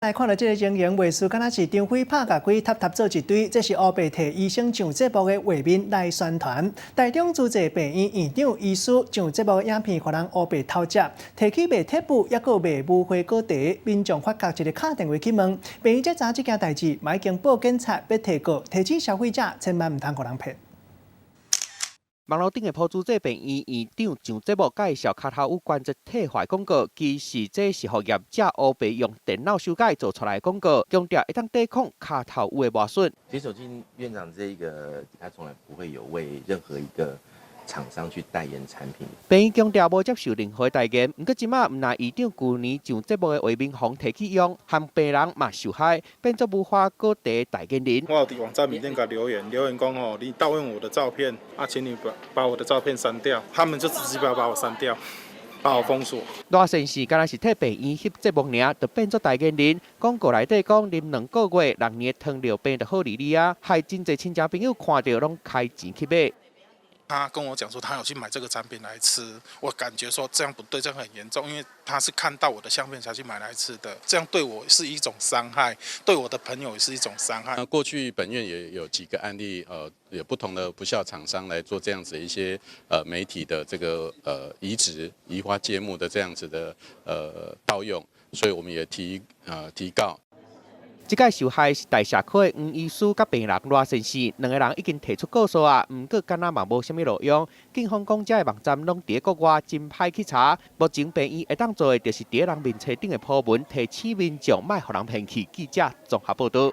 來看著這个情形，畫師敢若是張飛拍共鬼，沓沓做一堆。這是烏白替醫生上節目的畫面來宣傳。台中慈濟病院院長醫師上節目的影片，予人烏白偷食，提去賣鐵布，抑閣賣無花果茶，民眾發覺一个敲電話去問，病院才知這件代誌，嘛已經報警察欲提告，提醒消費者千萬毋通予人騙。網路頂的埔慈濟病院院長上節目介紹跤頭趺關節退化廣告，其實這是予業者烏白用電腦修改做出來的廣告，強調會當抵抗跤頭趺的磨損。其實走進院長這個，他從來不會有為任何一個廠商去代言產品。病院強調無接受任何代言，毋過這馬毋但院長舊年上節目的畫面予提去用，和病人嘛受害，變做無花果茶代言人。我有佇網站裡面共留言，留言講吼，你盜用我的照片，啊，請你把我的照片刪掉，他們就直接把我刪掉，把我封鎖。賴先生敢若是替病院翕節目爾，就變做代言人。廣告內底講，啉2個月，6年糖尿病就好離離啊，害真濟親戚朋友看著攏開錢去買。他跟我講說，他有去買這個產品來吃，我感覺說這樣不對，這樣很嚴重，因為他是看到我的相片才去買來吃的，這樣對我是一種傷害，對我的朋友也是一種傷害。那過去本院也有幾個案例，有不同的不肖廠商來做這樣子一些媒體的這個移植、移花接木的這樣子的盜用，所以我們也提告。這擺受害是代謝科的黃醫師佮病人賴先生，兩個人已經提出告訴啊，毋過敢若嘛無啥物路用。警方講，這个網站攏佇國外，真歹去查。目前病院會當做的，就是佇人面冊頂的鋪文，提醒民眾莫予人騙去。記者綜合報導。